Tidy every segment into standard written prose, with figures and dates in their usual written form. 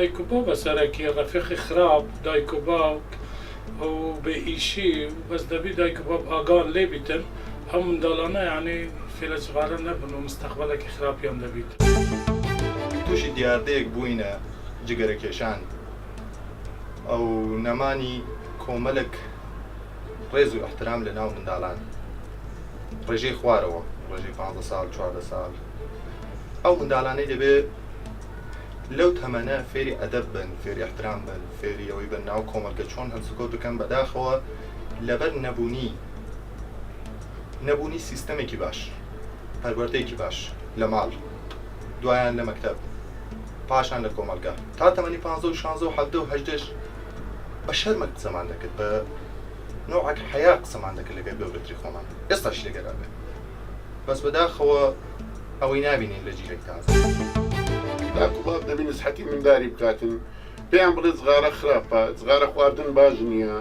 دایک و بابە سەرەکی ڕەفیقی خراپ دایک و باوک و بێ ئیشی بەس دەبی دایک و باب ئاگان لێ بیتن ئەو منداڵانە یانی فێرە جغارە نەبن و مستەقبەلەکی خراپیان دەبیت. توشی دیاردەیەک بووینە جگەرە کێشان ئەو نەمانی کۆمەلک ڕێز و ئیحترام لە ناو مندالان ڕێژەی خوارەوە ڕێژەی پانزە سال 14 سال ئەو مندالانەی دەبێ لەو تەمەنە فێری ئەدەب بن فێری ئیحترام بن فێری ئەوەی بن ناو کۆمەلگە چۆن هەلسوکەوت بکەن بەداخەوە لەبەر نەبوونی نەبوونی سیستەمێکی باش پەروەردەیەکی باش لە ماڵ دوایان لە مەکتەب پاشان لە کۆمەڵگا تا تەمەنی پانزە و شانزە و حەڤدە و هەژدەش بە شەرمەک قسەمان دەکرد بە نەوعەک حەیا قسەمان دەکرد لەگەر گەورەتری خۆمان ئێستاش لەگەرا بێ بەس بەداخەوە ئەوەی نابینین لە جیلێک تازە. داک و باب دەبی نسحەتی منداری بکاتن پێیان بڵێ جغارە خراپە جغارە خواردن باش نییە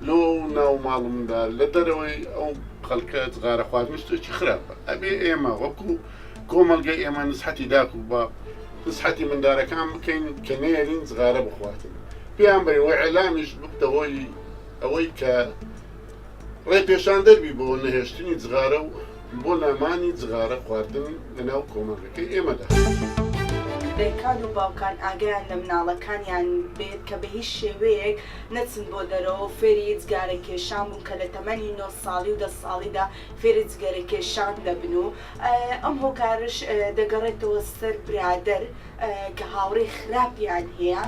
لۆ ناو ماڵ و مندار لە دەرەوەی ئەو خەڵکە جغارە خواردن شتێکی خراپە ئەبێ ئێمە وەکو کۆمەڵگەی ئێمە نسحەتی داک و باب نسحەتی مندارەکان بکەین کە نەیەرین جغارە بخواتن پێیان بەرین وە ئیعلامیش ببتە هۆی ئەوەی کە ڕێ پێشاندەر بی بۆ نەهێشتنی جغارە و بۆ نامانی جغارە خواردن لە ناو کۆمەڵگەکەی ئێمەدا. دایکان و باوکان ئاگایان لە مناڵەکانیان بێت کە بە هیچ شێوەیەک نەچن بۆ دەرەوە و فێری جگارە کێشان بوون کە لە تەمەنی نۆ ساڵی و دە ساڵیدا فێری جگەرە کێشان دەبن و ئەم هۆکارەش دەگەڕێتەوە سەر برادەر کە هاوڕێی خراپیان هەیە.